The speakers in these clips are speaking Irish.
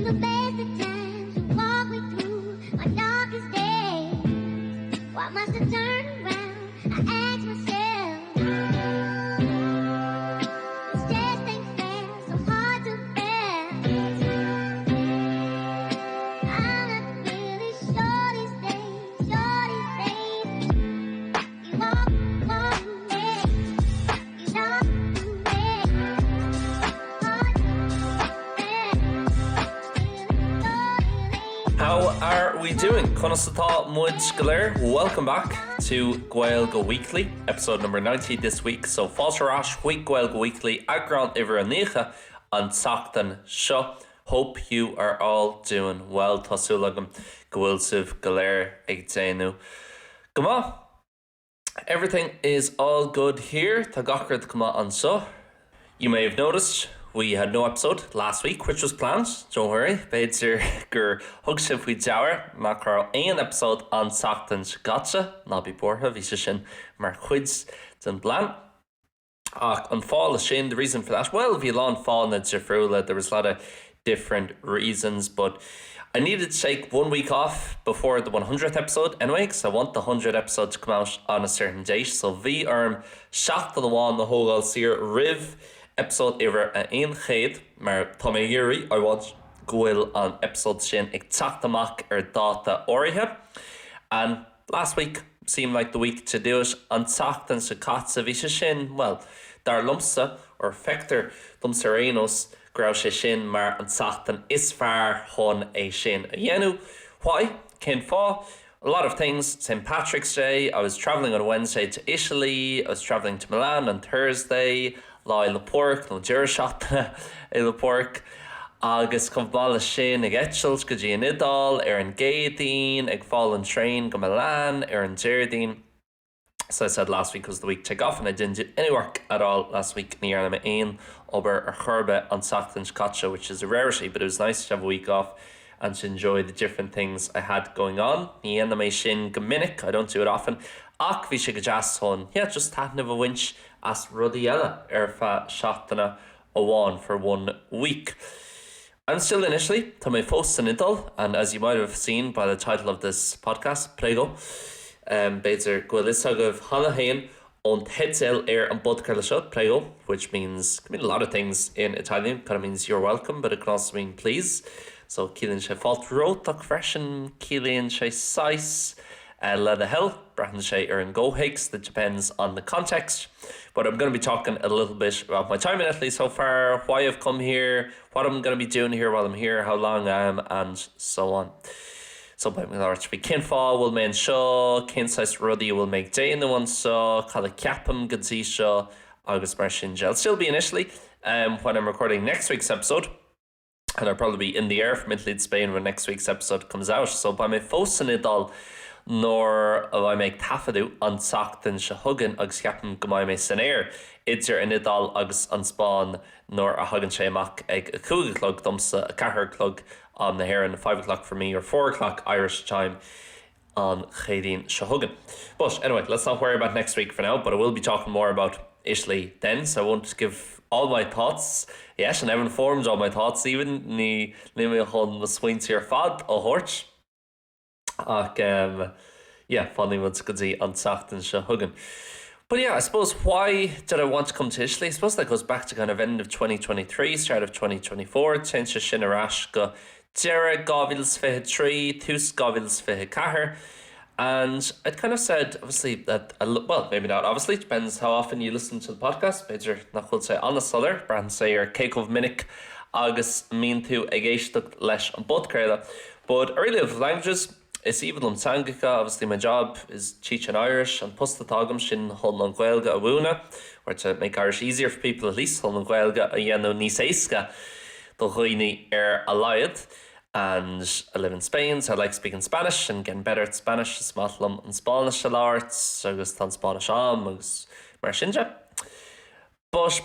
the best of times, you walk me through my darkest days. Why must I turn around? I ask myself. This just ain't fair, so hard to bear. I'm not really sure these days, sure these days. You walk, walk me, you talk to me. Hard to bear. How are we doing? Conas atá muid go léir? Welcome back to Gaeilge Weekly, episode number 90 this week. So fáilte ar ais chuig Gaeilge Weekly, eagrán uimhir a 90 an tseachtain seo. Hope you are all doing well. Tá súil agam go bhfuil sibh go léir ag déanamh go maith. Everything is all good here. Tá gach rud go maith anseo. You may have noticed we had no episode last week, which was planned, don't worry. B'fhéidir gur thug sibh faoi deara nach raibh aon eipeasóid an tseachtain seo caite, ná bí buartha, bhí sé sin mar chuid den bplean. Ach an fáth le sin, the reason for that, well, bhí a lán fáthanna difriúla, there was a lot of different reasons, but I needed to take one week off before the 100th episode anyway, because I want the 100th episode to come out on a certain date, so bhí orm seachtain amháin a thógáil saor roimh eipeasóid uimhir a 100, mar tá mé ag iarraidh, I want, go bhfuil an eipeasóid sin ag teacht amach ar dáta áirithe. And last week seemed like the week to do it, an tseachtain seo caite, bhí sé sin, bhuel, dar liomsa, or feictear domsa ar aon nós, go raibh sé sin mar an tseachtain is fearr chun é sin a dhéanamh. Why? Cén fáth? A lot of things, St Patrick's Day, I was travelling on Wednesday to Italy, I was travelling to Milan on Thursday, Lá Fhéile Pádraig nó deireadh seachtaine Fhéile Pádraig, agus chomh maith leis sin ag eitilt go dtí an Iodáil ar an gCéadaoin, ag fáil an traein go Milan ar an Déardaoin. So I said last week was the week to take off and I didn't do any work at all last week, ní dhearna mé aon obair ar chor ar bith an tseachtain seo caite, which is a rarity, but it was nice to have a week off and to enjoy the different things I had going on. Ní dhéanaim é sin go minic, I don't do it often, ach bhí sé go deas chun, yeah, just taitneamh a bhaint as rudaí eile ar feadh seachtaine amháin, for one week. I'm still in Italy, tá mé fós san Iodáil, and as you might have seen by the title of this podcast, Prego, b'fhéidir go bhfuil fhios agaibh cheana féin ón teideal ar an bpodchraoladh seo, Prego, which means, can mean a lot of things in Italian, kind of means you're welcome, but it can also mean please. So ciallaíonn sé fáilte romhat ach freisin ciallaíonn sé saghas le do thoil, braitheann sé ar an gcomhthéacs, that depends on the context. But I'm going to be talking a little bit about my time in Italy so far, why I've come here, what I'm going to be doing here while I'm here, how long I am, and so on. So beidh mé ag labhairt faoi cén fáth a bhfuil mé anseo, cén saghas rudaí a bhfuil mé ag déanamh anseo, cad a ceapaim go dtí seo, agus mar sin de. I'll still be in Italy um, when I'm recording next week's episode. And I'll probably be in the air from Italy to Spain when next week's episode comes out. So beidh mé fós san Iodáil nuair a bheidh mé ag taifeadadh an tseachtain seo chugainn agus ceapaim go mbeidh mé san aer idir an Iodáil agus an Spáinn nuair a thagann sé amach ag a cúig a chlog domsa, a ceathair a chlog am na hÉireann, five o'clock for me or four o'clock Irish time an Chéadaoin seo chugainn. But anyway, let's not worry about next week for now, but I will be talking more about Italy then, so I won't give all my thoughts yet, and I haven't formed all my thoughts even, ní níl mé chun mo smaointe ar fad a thabhairt ach um, yeah, fanfaidh muid go dtí an tseachtain seo chugainn. But yeah, I suppose why did I want to come to Italy? I suppose that goes back to kind of end of 2023, start of 2024, téann sé sin ar ais go deireadh 2023, tús 2024. And I'd kind of said, obviously, that, I, well, maybe not obviously, depends how often you listen to the podcast, b'fhéidir nach bhfuil sé an-soiléir, braitheann sé ar cé chomh minic agus a mbíonn tú ag éisteacht leis an bpodchraoladh. But I really love languages, is aoibhinn liom teangacha, obviously my job is teaching Irish, an post atá agam sin chun an Ghaeilge a mhúineadh, or to make Irish easier for people at least, chun an Ghaeilge a dhéanamh níos éasca do dhaoine ar a laghad. And I live in Spain so I like speaking Spanish and getting better at Spanish, is maith liom an Spáinnis a labhairt agus tá an Spáinnis agam agus mar sin de. But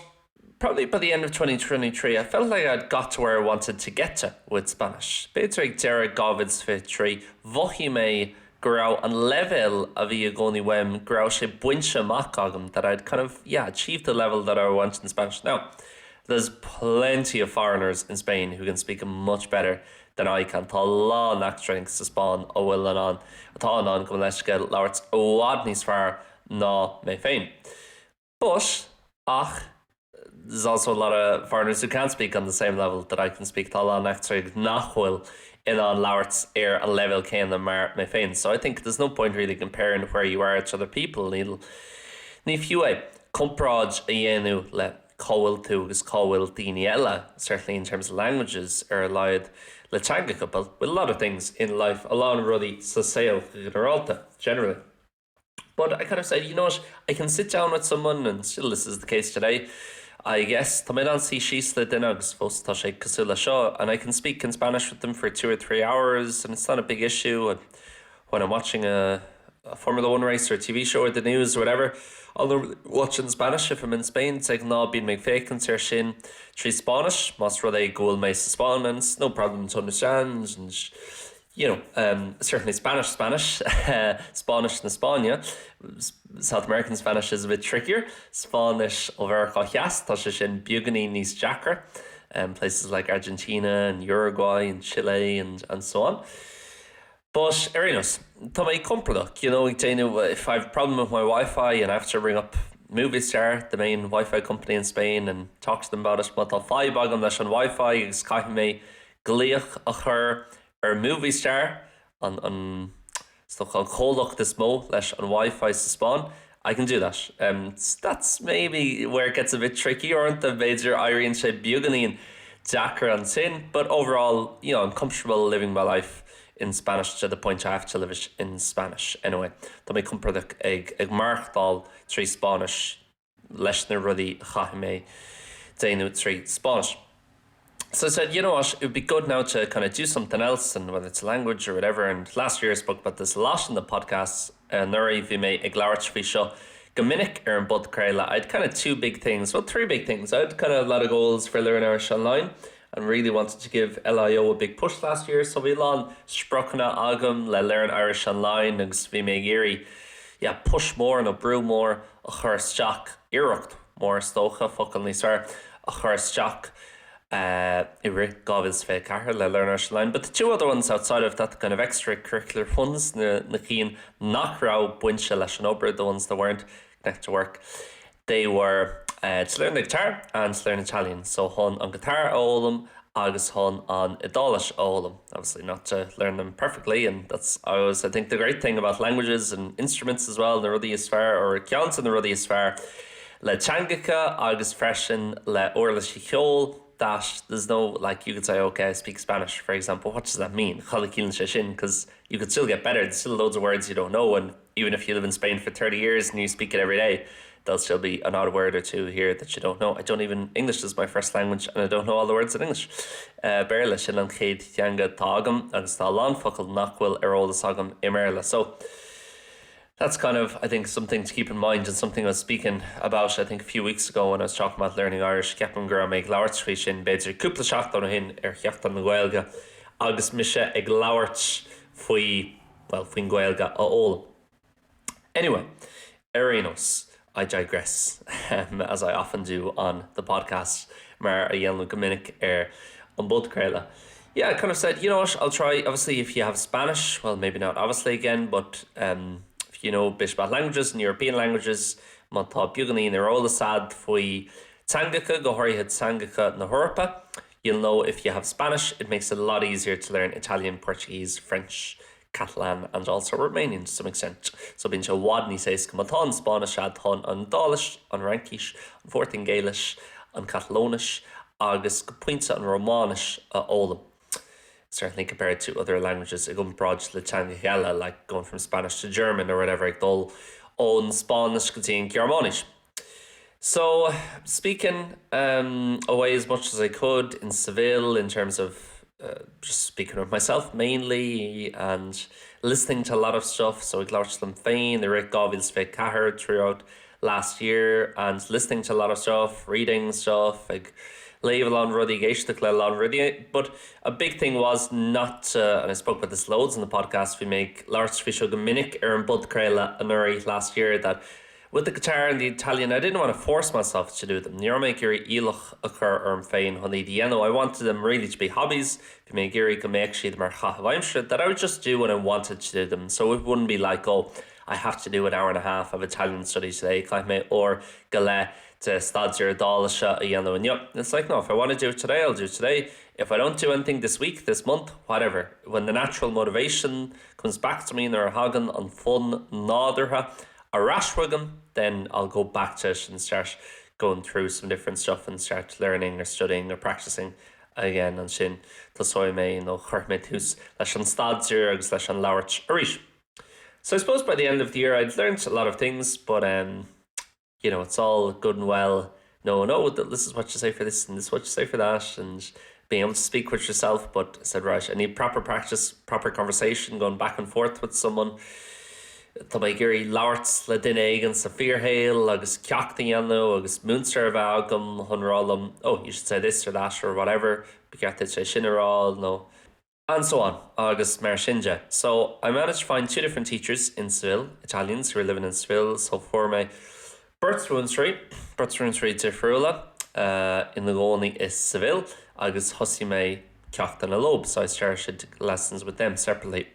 probably by the end of 2023 I felt like I'd got to where I wanted to get to with Spanish. B'fhéidir ag deireadh 2023 mhothaigh mé go raibh an leibhéal a bhí i gcónaí uaim go raibh sé bainte amach agam that I'd kind of yeah achieved the level that I wanted in Spanish. Now. There's plenty of foreigners in Spain who can speak much better than I can. Tá a lán eachtrannaigh sa Spáinn a bhfuil in ann, atá in ann, gabh mo leithscéal, labhairt i bhfad níos fearr ná mé féin. But, ach, there's also a lot of foreigners who can't speak on the same level that I can speak. Tá a lán eachtraigh nach bhfuil in ann labhairt ar an leibhéal céanna mar mé féin. So I think there's no point really comparing where you are to other people. Níl, ní fiú é comparáid a dhéanamh le cá bhfuil tú agus cá bhfuil daoine eile, certainly in terms of languages, ar a laghad le teangacha, but with a lot of things in life, a lán rudaí sa saol go ginearálta, generally. But I kind of said, you know what, I can sit down with someone and still this is the case today, I guess, tá mé in ann suí síos le duine agus fós tá sé cosúil le seo and I can speak in Spanish with them for two or three hours and it's not a big issue and when I'm watching a a Formula One race or a TV show or the news or whatever, I'll normally watch in Spanish if I'm in Spain, de ghnáth bím ag féachaint air sin trí Spáinnis más rud é go bhfuil mé sa Spáinn and it's no problem to understand and you know, um, certainly Spanish Spanish, Spáinnis na Spáinne, South American Spanish is a bit trickier, Spáinnis ó Mheiriceá Theas, tá sé sin beagáinín níos deacra, um, places like Argentina and Uruguay and Chile and, and so on. But ar aon nós, tá mé compordach, you know, ag déanamh, if I have a problem with my Wi-Fi and I have to ring up Movistar, the main Wi-Fi company in Spain, and talk to them about it, má tá fadhb agam leis an Wi-Fi agus caithfidh mé glaoch a chur ar Movistar, an an is dócha an comhlacht is mó leis an Wi-Fi sa Spáinn, I can do that. Um, that's maybe where it gets a bit tricky uaireanta, b'fhéidir éiríonn sé beagáinín deacair ansin, but overall, you know, I'm comfortable living my life in Spanish to the point I have to live it in Spanish. Anyway, tá mé compordach ag ag maireachtáil trí Spáinnis leis na rudaí a chaithfidh mé déanamh trí Spáinnis. So I said, you know what, it would be good now to kind of do something else and whether it's a language or whatever and last year I spoke about this a lot in the podcast anuraidh bhí mé ag labhairt faoi seo go minic ar an bpodchraoladh. I had kind of two big things, well three big things. I had kind of a lot of goals for Learn Irish Online and really wanted to give LIO a big push last year so bhí a lán spriocanna agam le Learn Irish Online agus bhí mé ag iarraidh yeah, push mór nó brú mór a chur isteach, iarracht mhór is dócha, focal níos fearr, a chur isteach i rith 2024 le Learn Irish Online. But the two other ones outside of that, the kind of extracurricular ones, na na cinn nach raibh bainte leis an obair, the ones that weren't connected to work, they were uh, to learn the guitar and to learn Italian. So chun an guitar a fhoghlaim agus chun an Iodáilis a fhoghlaim. Obviously not to learn them perfectly and that's always I think the great thing about languages and instruments as well, na rudaí is fearr or ceann de na rudaí is fearr le teangacha agus freisin le uirlisí ceoil that there's no like you could say okay I speak Spanish for example what does that mean cad a chiallaíonn sé sin because you could still get better there's still loads of words you don't know and even if you live in Spain for 30 years and you speak it every day there'll still be an odd word or two here that you don't know. I don't even English is my first language and I don't know all the words in English. Uh, Béarla sin an chéad teanga atá agam agus tá a lán focal nach bhfuil ar eolas agam i mBéarla. So that's kind of I think something to keep in mind and something I was speaking about I think a few weeks ago when I was talking about learning Irish ceapaim go raibh mé ag labhairt faoi sin b'fhéidir cúpla seachtain ó shin ar Sheachtain na Gaeilge agus mise ag labhairt faoi well faoin Ghaeilge a fhoghlaim. Anyway, ar aon nós, I digress, um, as I often do on the podcast, mar a dhéanaim go minic ar an bpodchraoladh. Yeah, I kind of said, you know what, I'll try, obviously if you have Spanish, well maybe not obviously again, but um, if you know a bit about languages and European languages, má tá beagáinín ar eolas agat faoi teangacha, go háirithe teangacha na hEorpa, you'll know if you have Spanish, it makes it a lot easier to learn Italian, Portuguese, French, Catalan and also Romanian to some extent. So bíonn sé i bhfad níos éasca má tá an Spáinnis agat chun an Iodáilis, an Fhraincis, an Phortaingéilis, an Chatalóinis agus go pointe an Rómáinis a fhoghlaim. Certainly compared to other languages i gcomparáid le teangacha eile like going from Spanish to German or whatever ag dul ón Spáinnis go dtí an Ghearmáinis. So speaking um, away as much as I could in Seville in terms of uh, just speaking with myself mainly and listening to a lot of stuff so ag labhairt liom féin i rith 2024 throughout last year and listening to a lot of stuff, reading stuff, ag léamh a lán rudaí, ag éisteacht le a lán rudaí but a big thing was not to, and I spoke about this loads in the podcast, bhí mé ag labhairt faoi seo go minic ar an bpodchraoladh anuraidh last year that. With the guitar and the Italian, I didn't want to force myself to do them. Ní raibh mé ag iarraidh iallach a chur orm féin chun iad a dhéanamh. I wanted them really to be hobbies. Bhí mé ag iarraidh go mbeadh siad mar chaitheamh aimsire that I would just do when I wanted to do them. So it wouldn't be like, oh, I have to do an hour and a half of Italian study today, caithfidh mé uair go leith de staidéar Iodáilise a dhéanamh inniu. It's like, no, if I want to do it today, I'll do it today. If I don't do anything this week, this month, whatever. When the natural motivation comes back to me nuair a thagann an fonn nádúrtha ar ais chugam, then I'll go back to it and start going through some different stuff and start learning or studying or practicing again ansin tosóidh mé nó cuirfidh mé tús leis an staidéar agus leis an labhairt arís. So I suppose by the end of the year I'd learnt a lot of things but um, you know, it's all good and well no no this is what you say for this and this is what you say for that and being able to speak with yourself but I said right I need proper practice proper conversation going back and forth with someone Tá mé ag iarraidh labhairt le duine éigin sa fíorshaol agus ceacht a dhéanamh agus múinteoir a bheith agam chun rá liom oh you should say this or that or whatever ba cheart duit é sin a rá nó and so on agus mar sin de. So I managed to find two different teachers in Seville, Italians who were living in Seville, so fuair mé beirt mhúinteoirí, beirt mhúinteoirí difriúla ina gcónaí i Seville agus thosaigh mé ceachtanna leo, so I started lessons with them separately.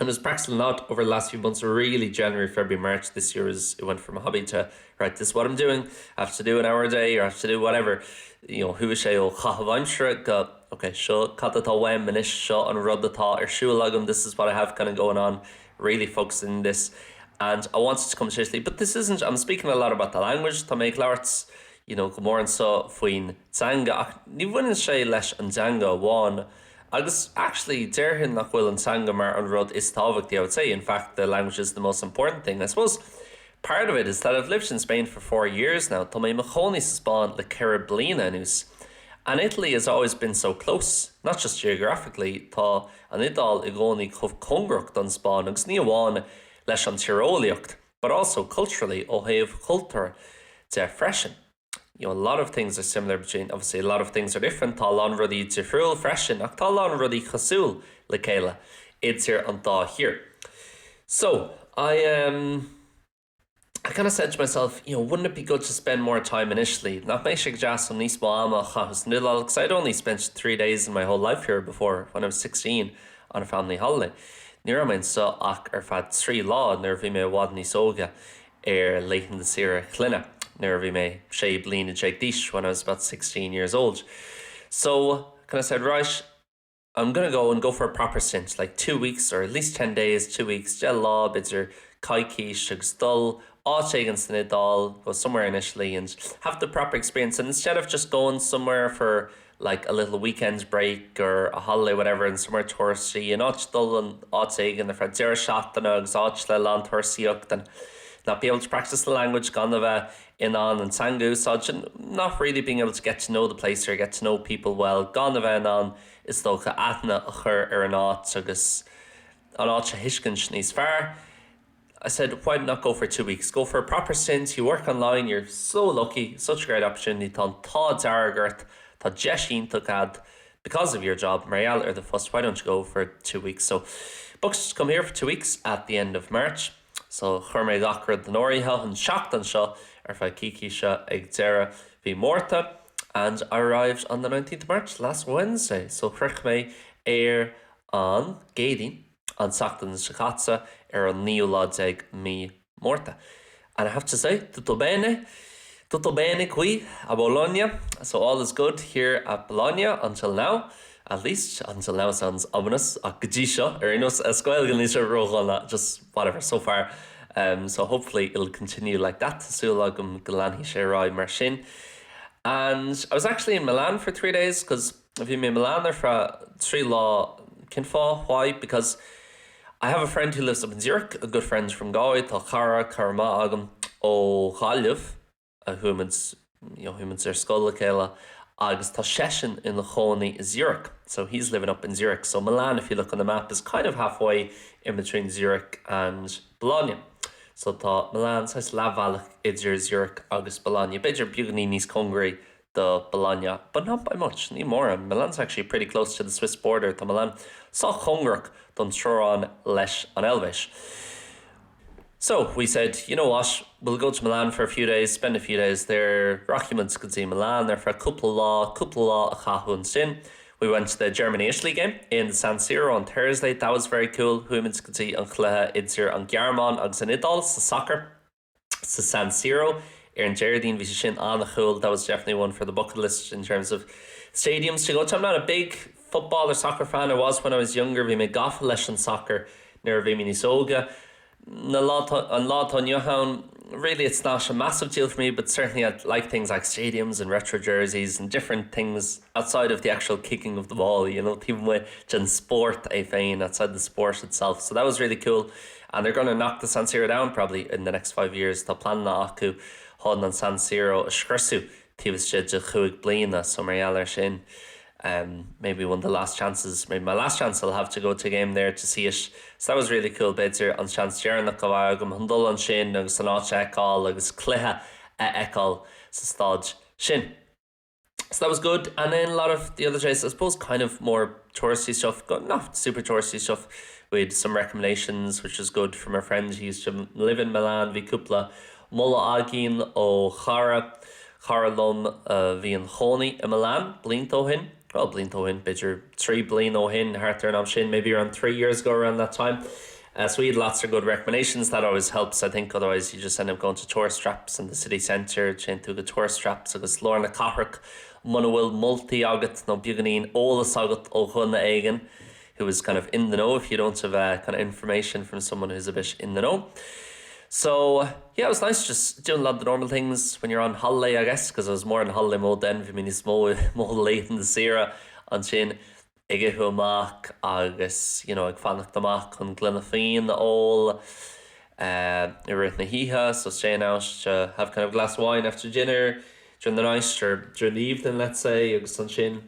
And was practicing a lot over the last few months, really January, February, March this year is it went from a hobby to right this is what I'm doing, I have to do an hour a day or I have to do whatever, you know, chuaigh sé ó chaitheamh aimsire go okay seo cad atá uaim anois, seo an rud atá ar siúl agam, this is what I have kind of going on, really focusing this and I wanted to come to Italy but this isn't, I'm speaking a lot about the language, tá mé ag labhairt you know go mór anseo faoin teanga ach ní bhaineann sé leis an dteanga amháin. Agus actually déarfainn nach bhfuil an teanga mar an rud is tábhachtaí, I would say in fact the language is the most important thing. I suppose part of it is that I've lived in Spain for four years now, tá mé i mo chónaí sa Spáinn le ceithre bliana anuas. And Italy has always been so close, not just geographically, tá an Iodáil i gcónaí chomh cóngarach don Spáinn agus ní amháin leis an tíreolaíocht, but also culturally ó thaobh cultúir de freisin. You know, a lot of things are similar between, obviously a lot of things are different, tá a lán rudaí difriúil freisin ach tá a lán rudaí cosúil le chéile idir an dá thír. So, I um, I kind of said to myself, you know, wouldn't it be good to spend more time in Italy? Nach mbeadh sé go deas níos mó ama a chaitheamh san Iodáil, because I'd only spent three days in my whole life here before when I was 16 on a family holiday. Ní raibh mé anseo ach ar feadh trí lá nuair a bhí mé i bhfad níos óige. ar laethanta saoire clainne nuair a bhí mé 16 bliana d'aois when I was about 16 years old. So kind of said right I'm gonna go and go for a proper stint like two weeks or at least 10 days, two weeks, 10 lá b'fhéidir coicís agus dul áit éigin san Iodáil, go somewhere in Italy and have the proper experience and instead of just going somewhere for like a little weekend break or a holiday whatever and somewhere touristy in áit dul in áit éigin ar feadh deireadh seachtaine agus áit le lán turasóireacht and not be able to practice the language gan a bheith in ann an teanga a úsáid and not really being able to get to know the place or get to know people well gan a bheith in ann is dócha aithne a chur ar an áit agus an áit a thuiscint níos fearr. I said why not go for two weeks go for a proper stint you work online you're so lucky such a great opportunity tá an t-ádh dearg ort tá deis iontach agat because of your job mar gheall ar do phost why don't you go for two weeks so booked to come here for two weeks at the end of March so chuir mé gach rud in áirithe chun teacht anseo ar feadh coicíse ag deireadh mhí Márta and I arrived on the 19th of March last Wednesday so shroich mé ar an gCéadaoin an tseachtain seo caite ar an naoú lá déag mí Márta. And I have to say, tutto bene, tutto bene qui a Bologna, so all is good here at Bologna until now, at least, until now sounds ominous, ach go dtí seo, ar aon nós, as Gaeilge níl sé ródhona, just whatever, so far. Um, so hopefully it'll continue like that, tá súil agam go leanfaidh sé ar aghaidh mar sin. And I was actually in Milan for three days, because Bhí mé i Milan ar feadh trí lá. Cén fáth? Why? Because I have a friend who lives up in Zurich, a good friend from Galway, tá cara, cara maith agam ó Ghaillimh a chuaigh muid, you know, chuaigh muid ar scoil le chéile agus tá seisean ina chónaí i Zurich. So he's living up in Zurich. So Milan, if you look on the map, is kind of halfway in between Zurich and Bologna. So tá Milan saghas leathbhealach idir Zurich agus Bologna. B'fhéidir beagáinín níos cóngaraí do Bologna, but not by much, ní mórán. Milan's actually pretty close to the Swiss border, tá Milan sách cóngarach don teorainn leis an Eilvéis. So we said, you know what, we'll go to Milan for a few days, spend a few days there, rachaidh muid go dtí Milan ar feadh cúpla lá, cúpla lá a chaitheamh ansin. We went to the Germany-Italy game in the San Siro on Thursday, that was very cool. Chuaigh muid go dtí an chluiche idir an Ghearmáin agus an Iodáil sa soccer sa San Siro ar an Déardaoin, bhí sé sin an-cool. That was definitely one for the bucket list in terms of stadiums to go to. I'm not a big football or soccer fan, I was when I was younger, bhí mé gafa leis an soccer nuair a bhí mé níos óige. Na lá an lá atá inniu ann, really it's not a massive deal for me, but certainly I like things like stadiums and retro jerseys and different things outside of the actual kicking of the ball, you know, taobh amuigh den spórt é féin, outside the sport itself. So that was really cool. And they're going to knock the San Siro down probably in the next 5 years. Tá pleananna acu chun an San Siro a scriosadh taobh istigh de chúig bliana so mar gheall air sin. Maybe one of the last chances, maybe my last chance I'll have to go to a game there to see it. So that was really cool b'fhéidir an seans deireanach a bheidh agam chun dul ansin agus an áit a fheiceáil agus cluiche a fheiceáil sa staid sin. So that was good and then a lot of the other days I suppose kind of more touristy stuff, not super touristy stuff with some recommendations which was good from our friends who used to live in Milan bhí cúpla moladh againn ó chara chara liom a bhí ina chónaí i Milan blianta ó shin. Well, blianta ó shin, b'fhéidir 3 bliain ó shin thart ar an am sin, maybe around 3 years ago around that time. So we had lots of good recommendations that always helps I think otherwise you just end up going to tourist traps in the city centre téann tú go tourist traps agus lár na cathrach muna bhfuil moltaí agat nó beagáinín eolas agat ó dhuine éigin who is kind of in the know if you don't have kind of information from someone who's a bit in the know. So yeah, it was nice just doing a lot of the normal things when you're on holiday, I guess, because I was more in holiday mode then bhí mé níos mó mó laethanta saoire ansin ag ithe amach agus you know, ag fanacht amach chun gloine fíon a ól i rith na hoíche, so staying out to have kind of glass of wine after dinner during the night or during the evening let's say agus ansin.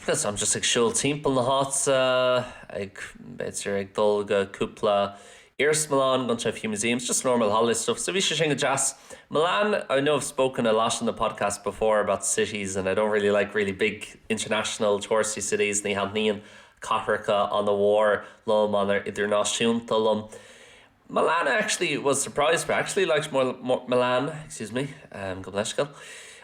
Plus I'm just ag siúl timpeall na háite ag b'fhéidir ag dul go cúpla iarsmalann gone to a few museums, just normal holiday stuff. So bhí sé sin go deas. Milan, I know I've spoken a lot on the podcast before about cities and I don't really like really big international touristy cities ní thaitníonn cathracha an-mhór liom an-idirnáisiúnta liom. Milan actually was surprised but actually liked more Milan, excuse me, gabh mo leithscéal.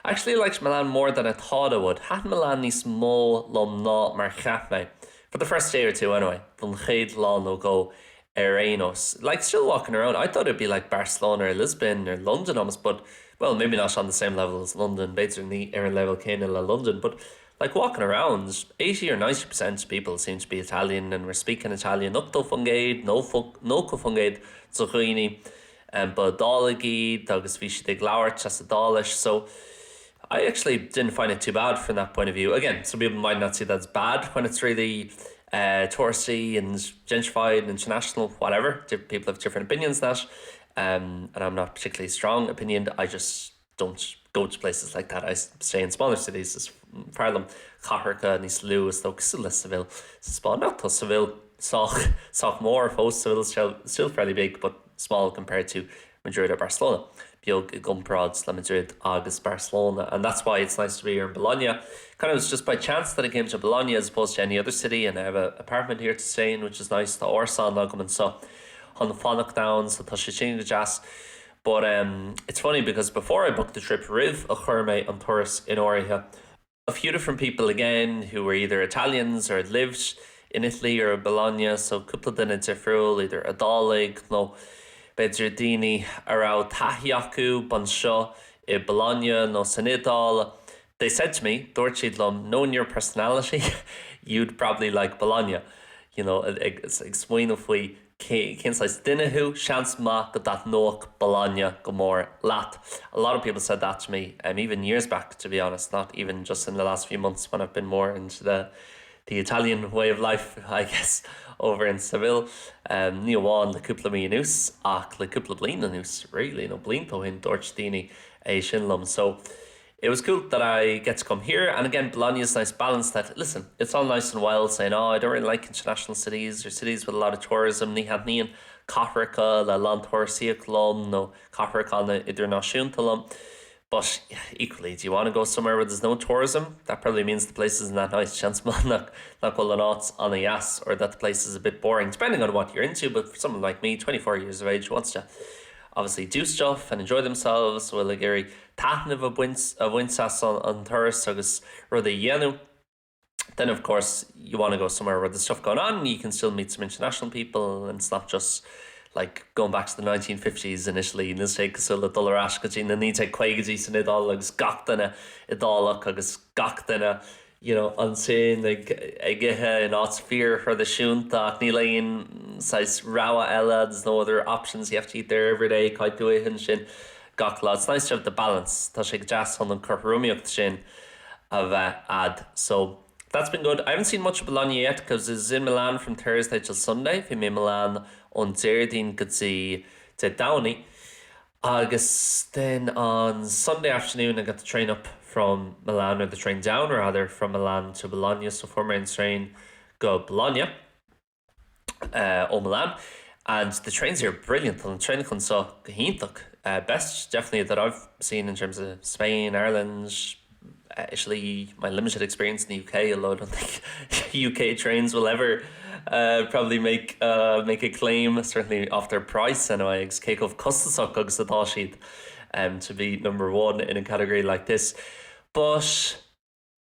Actually liked Milan more than I thought I would. Thaitin Milan níos mó liom ná mar cheap mé. For the first day or two anyway, don chéad lá nó dhó ar aon nós. Like still walking around, I thought it'd be like Barcelona or Lisbon or London almost, but well, maybe not on the same level as London, b'fhéidir ní ar an level céanna le London, but like walking around, 80 or 90% of people seem to be Italian and were speaking Italian 80% 90% de dhaoine ba Iodálaigh iad agus bhí siad ag labhairt as Iodáilis, so I actually didn't find it too bad from that point of view. Again, some people might not see that's bad when it's really touristy and gentrified and international, whatever. People have different opinions that, and I'm not particularly strong opinion. I just don't go to places like that. I stay in smaller cities is fearr liom cathracha níos lú is dócha cosúil le Seville sa Spáinn ach tá Seville sách sách mór fós Seville still, still fairly big but small compared to Madrid or Barcelona. Beag i gcomparáid le Madrid agus Barcelona and that's why it's nice to be here in Bologna. Kind of was just by chance that I came to Bologna as opposed to any other city and I have an apartment here to stay in which is nice Tá árasán agam anseo chun fanacht ann so tá sé sin go deas. But it's funny because before I booked the trip roimh a chuir mé an turas in áirithe, a few different people again who were either Italians or had lived in Italy or Bologna, so cúpla duine difriúil idir Iodálaigh nó b'fhéidir daoine a raibh taithí acu anseo i Bologna nó san Iodáil. They said to me, dúirt siad liom, knowing your personality, you'd probably like Bologna. Ag smaoineamh faoi cén saghas duine thú, seans maith go dtaitneodh Bologna go mór leat. A lot of people said that to me even years back to be honest, not even just in the last few months when I've been more into the Italian way of life I guess over in Seville. Ní amháin le cúpla mí anuas ach le cúpla bliain anuas really nó blianta ó shin dúirt daoine é sin liom. So it was cool that I get to come here and again Bologna is nice balance that listen it's all nice and well saying oh I don't really like international cities or cities with a lot of tourism ní thaitníonn cathracha le lán turasóirí liom nó cathracha idirnáisiúnta liom. But equally, do you want to go somewhere where there's no tourism? That probably means the place isn't that nice. Seans maith nach nach bhfuil an áit an-deas or that the place is a bit boring, depending on what you're into, but for someone like me, 24 years of age, who wants to obviously do stuff and enjoy themselves, bhfuil ag iarraidh taitneamh a bhaint a bhaint as an turas agus rudaí a dhéanamh. Then of course you want to go somewhere where there's stuff going on, you can still meet some international people and it's not just like going back to the 1950s in Italy, níl sé cosúil le dul ar ais go dtí na 1950idí san Iodáil agus gach duine Iodálach agus gach duine you know, ansin ag ag ithe in áit fíorthraidisiúnta ach níl aon saghas rogha eile, there's no other options, you have to eat there every day, caithfidh tú ithe ansin gach lá. It's nice to have the balance, tá sé go deas chun an chothromaíocht sin a bheith a'd. So that's been good. I haven't seen much of Bologna yet because I was in Milan from Thursday till Sunday, bhí mé i Milan ón Déardaoin go dtí Dé Domhnaigh agus then on Sunday afternoon I got the train up from Milan or the train down rather from Milan to Bologna so fuair mé an traein go Bologna. uh, ó Milan. And the trains here are brilliant tá na traenacha anseo go hiontach. Uh, best definitely that I've seen in terms of Spain, Ireland, uh, Italy, my limited experience in the UK, although I don't think UK trains will ever uh, probably make uh, make a claim certainly off their price anyway agus cé chomh costasach agus atá siad um, to be number one in a category like this. But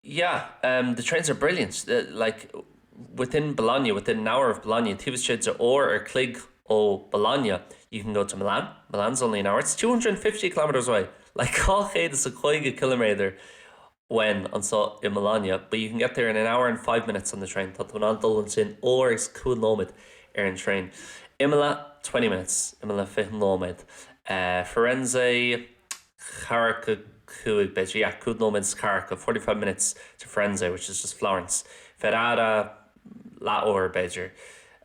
Yeah, um, the trains are brilliant. Uh, like within Bologna, within an hour of Bologna, taobh istigh de uair an chloig ó Bologna, you can go to Milan. Milan's only an hour. It's 250 kilometers away. Like 250 kilometer uainn anseo i Bologna, but you can get there in an hour and five minutes on the train. Tá tú in ann dul ansin uair agus cúig nóiméad ar an traein. Imola, 20 minutes. Imola 20 nóiméad. Uh, Firenze, ceathracha cúig b'fhéidir, yeah, cúig nóiméad is ceathracha, 45 minutes to Firenze, which is just Florence. Ferrara, leathuair b'fhéidir.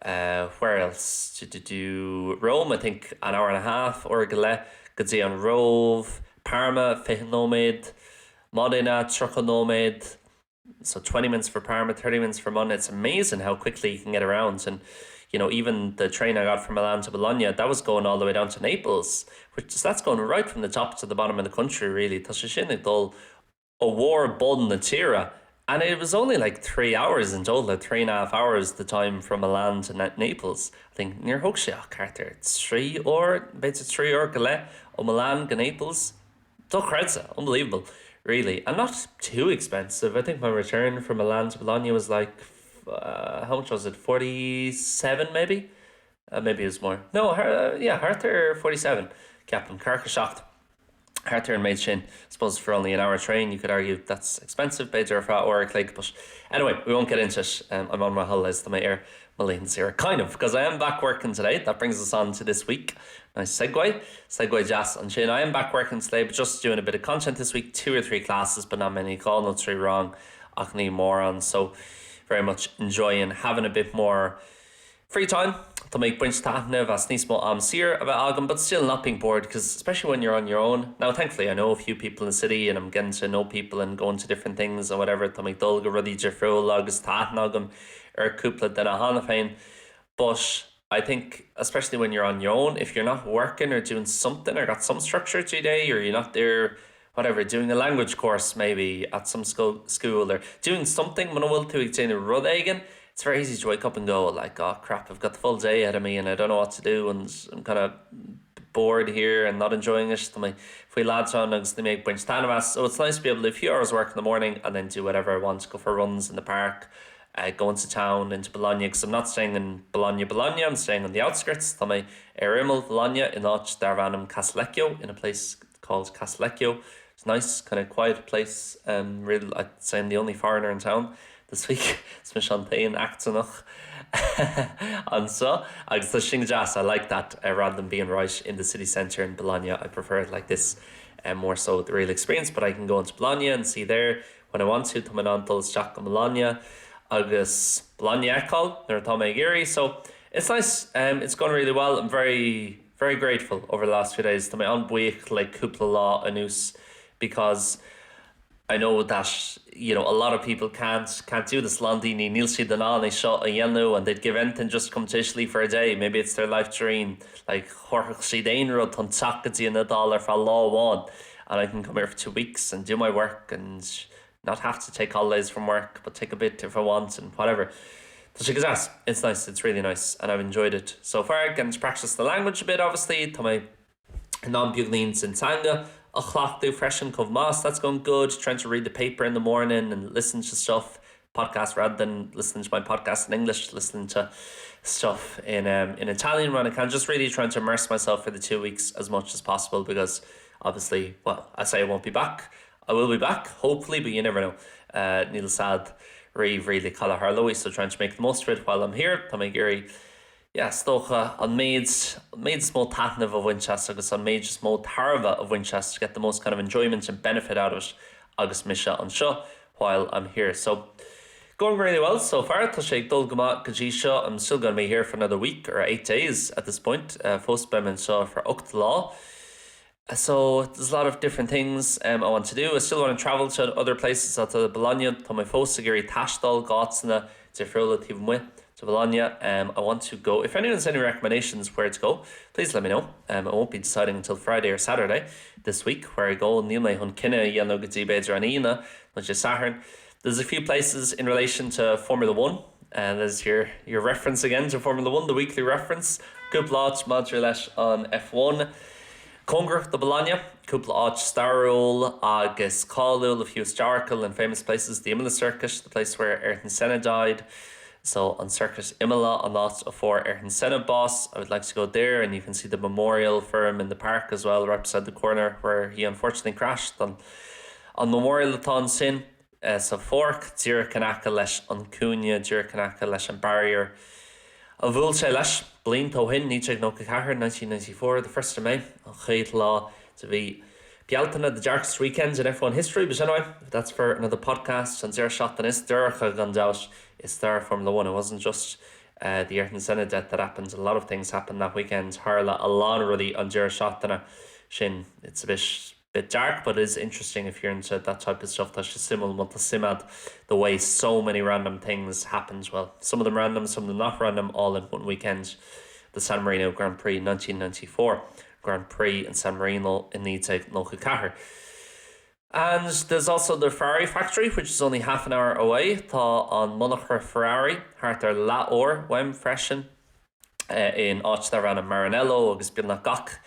Uh, where else? To, to do Rome, I think an hour and a half uair go leith go dtí an Róimh, Parma, 20 nóiméad, Modena, 30 nóiméad, so 20 minutes for Parma, 30 minutes for Modena. It's amazing how quickly you can get around and you know even the train I got from Milan to Bologna, that was going all the way down to Naples, which is that's going right from the top to the bottom of the country really. Tá sé sin ag dul ó bharr bun na tíre. And it was only like three hours in total, three and a half hours the time from Milan to Naples. I think níor thóg sé ach thart ar trí uair, b'fhéidir trí uair go leith ó Milan go Naples. Dochreidte, unbelievable, really. And not too expensive. I think my return from Milan to Bologna was like, uh, how much was it? 47 maybe? Uh, maybe it was more. No, uh, yeah, thart ar 47. Ceapaim 47. Thart ar an méid sin. Suppose for only an hour train you could argue that's expensive b'fhéidir ar feadh uair an chloig but anyway we won't get into it um, I'm on my holidays tá mé ar mo laethanta saoire kind of because I am back working today that brings us on to this week nice segue segue deas ansin I am back working today but just doing a bit of content this week two or three classes but not many dhá nó trí rang ach ní mórán so very much enjoying having a bit more free time Tá mé ag baint taitneamh as níos mó am saor a bheith agam, but still not being bored because especially when you're on your own. Now thankfully I know a few people in the city and I'm getting to know people and going to different things and whatever Tá mé ag dul go rudaí difriúla agus tá aithne agam ar cúpla duine cheana féin. But I think especially when you're on your own, if you're not working or doing something or got some structure to your day or you're not there whatever doing a language course maybe at some school school or doing something muna bhfuil tú ag déanamh rud éigin, it's very easy to wake up and go like oh crap I've got the full day ahead of me and I don't know what to do and I'm kind of bored here and not enjoying it Tá mé faoi leadrán agus níl mé ag baint taitneamh as. So it's nice to be able to do a few hours work in the morning and then do whatever I want, go for runs in the park, uh, go into town, into Bologna, because I'm not staying in Bologna, Bologna, I'm staying on the outskirts. Tá mé ar imeall Bologna in áit darb ainm Casalecchio in a place called Casalecchio. It's a nice kind of quiet place um, really I'd say I'm the only foreigner in town this week Is mise an t-aon eachtrannach anseo agus tá sin deas I like that uh, rather than being right in the city centre in Bologna I prefer it like this um, more so the real experience but I can go into Bologna and see there when I want to Tá mé in ann dul isteach go Bologna agus Bologna a fheiceáil nuair atá mé ag iarraidh so it's nice um, it's gone really well I'm very very grateful over the last few days Tá mé an-bhuíoch le cúpla lá anuas because I know that you know a lot of people can't can't do this a lán daoine níl siad in ann é seo a dhéanamh and they'd give anything just to come to Italy for a day maybe it's their life dream like thabharfadh siad aon rud chun teacht go dtí an Iodáil ar feadh lá amháin. and I can come here for two weeks and do my work and not have to take holidays from work but take a bit if I want and whatever. Tá sé go deas. It's nice, it's really nice and I've enjoyed it so far. Getting to practice the language a bit obviously, Tá mé in ann beagáinín den teanga a chleachtadh freisin chomh maith, so that's going good. Trying to read the paper in the morning and listen to stuff, podcast rather than listening to my podcast in English, listening to stuff in um, in Italian when I can. Just really trying to immerse myself for the two weeks as much as possible because obviously, well, I say I won't be back. I will be back, hopefully, but you never know. Uh, níl a fhios agat riamh really cad a tharlóidh, so trying to make the most of it while I'm here. Tá mé ag iarraidh yeah, is dócha an méid an méid is mó taitneamh a bhaint as agus an méid is mó tairbhe a bhaint as to get the most kind of enjoyment and benefit out of it agus mise anseo while I'm here. So going really well so far, tá sé ag dul go maith go dtí seo. I'm still gonna be here for another week or 8 days at this point. Uh, fós beidh mé anseo for 8 lá. So there's a lot of different things um, I want to do. I still want to travel to other places outside of Bologna. Tá mé fós ag iarraidh taisteal go áiteanna difriúla taobh amuigh de Bologna. Um, I want to go. If anyone has any recommendations where to go, please let me know. Um, I won't be deciding until Friday or Saturday this week where I go. Níl mé chun cinneadh a dhéanamh go dtí b'fhéidir an Aoine nó Dé Sathairn. There's a few places in relation to Formula 1 and there's your, your reference again to Formula 1, the weekly reference. Cúpla áit maidir leis an F1. Cóngarach do Bologna, cúpla áit stairiúil agus cáiliúil, a few historical and famous places, the Imola Circuit, the place where Ayrton Senna died. So an Circuit Imola an áit a fuair Ayrton Senna bás. I would like to go there and you can see the memorial for him in the park as well, right beside the corner where he unfortunately crashed. An, an memorial atá ansin eh, sa pháirc, díreach in aice leis an cúinne, díreach in aice leis an barrier a bhuail sé leis blianta ó shin, 1994, 1994, the first of May, an chéad lá de mhí Bealtaine, the darkest weekend in F1 history, but anyway, that's for another podcast, an deireadh seachtaine is dorcha gan dabht i stair Formula 1. It wasn't just uh, the Ayrton Senna death that happened, a lot of things happened that weekend. Tharla a lán rudaí an deireadh seachtaine sin. It's a bit bit dark but it is interesting if you're into that type of stuff. Tá sé suimiúil má tá suim agat the way so many random things happened. Well, some of them random, some of them not random, all in one weekend. The San Marino Grand Prix 1994, Grand Prix in San Marino in 1994. And there's also the Ferrari factory, which is only half an hour away. Tá an monarcha Ferrari thart ar leathuair uaim freisin. in áit darb ainm Maranello agus beagnach gach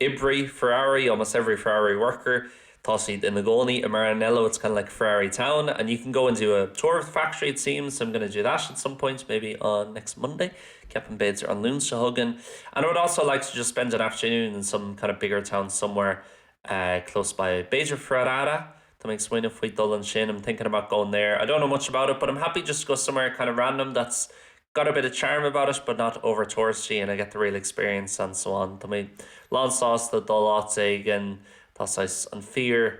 oibrí Ferrari, almost every Ferrari worker, tá siad ina gcónaí i Maranello, it's kind of like Ferrari town and you can go and do a tour of the factory it seems, so I'm going to do that at some point, maybe on next Monday, ceapaim b'fhéidir an Luan seo chugainn. And I would also like to just spend an afternoon in some kind of bigger town somewhere uh, close by. B'fhéidir Ferrara, Tá mé ag smaoineamh faoi dul ansin, I'm thinking about going there. I don't know much about it, but I'm happy just to go somewhere kind of random that's got a bit of charm about it but not over touristy and I get the real experience and so on. Tá mé lán sásta dul áit éigin tá saghas an fíor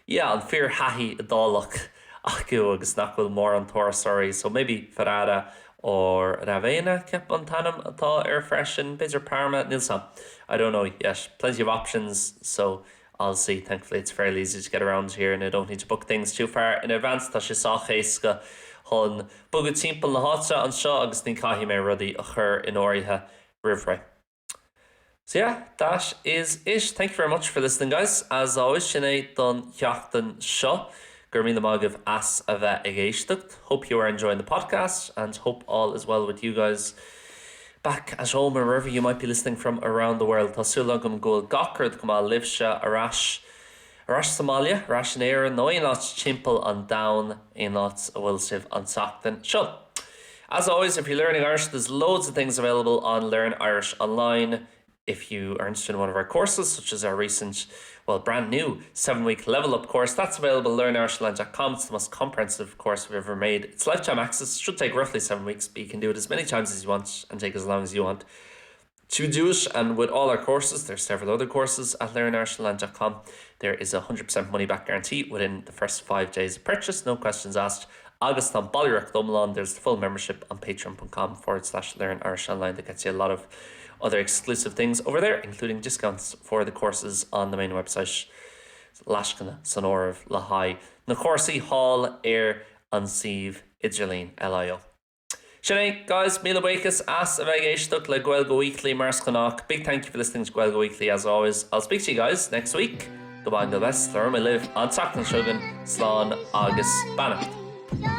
yeah an fíor thaithí Iodálach acu agus nach bhfuil mórán turasóirí so maybe Ferrara or Ravenna ceapaim an t-ainm atá air freisin b'fhéidir Parma níl 's a'm I don't know yet plenty of options so I'll see thankfully it's fairly easy to get around here and I don't need to book things too far in advance tá sé sách éasca chun bogadh timpeall na háite anseo agus ní caithfidh mé rudaí a chur in áirithe roimh ré. So yeah, that is it. Thank you very much for listening guys. As always, sin é don sheachtain seo. Go raibh míle maith agaibh as a bheith ag éisteacht. Hope you are enjoying the podcast and hope all is well with you guys back at home or wherever you might be listening from around the world. Tá súil agam go bhfuil gach rud go maith libhse ar ais ar ais sa mbaile, ar ais in Éirinn nó aon áit timpeall an domhain, aon áit a bhfuil sibh an tseachtain seo. As always, if you're learning Irish, there's loads of things available on Learn Irish Online. If you are interested in one of our courses, such as our recent, well, brand new seven-week level up course, that's available at learnirishonline.com. It's the most comprehensive course we've ever made. It's lifetime access, it should take roughly seven weeks, but you can do it as many times as you want and take as long as you want to do it. And with all our courses, there's several other courses at learnirishonline.com. There is a 100% money back guarantee within the first five days of purchase, no questions asked. Agus tá ballraíocht iomlán, there's the full membership on patreon.com forward slash learn Irish online that gets you a lot of other exclusive things over there, including discounts for the courses on the main website lascaine san áireamh le haghaidh na cúrsaí thall ar an suíomh idirlín LIO. Sin é, guys, míle buíochas as a bheith ag éisteacht le Gaeilge Weekly mar is gnách. Big thank you for listening to Gaeilge Weekly as always. I'll speak to you guys next week. Goodbye and God bless. Labhróidh mé libh an tseachtain seo chugainn. Slán agus beannacht.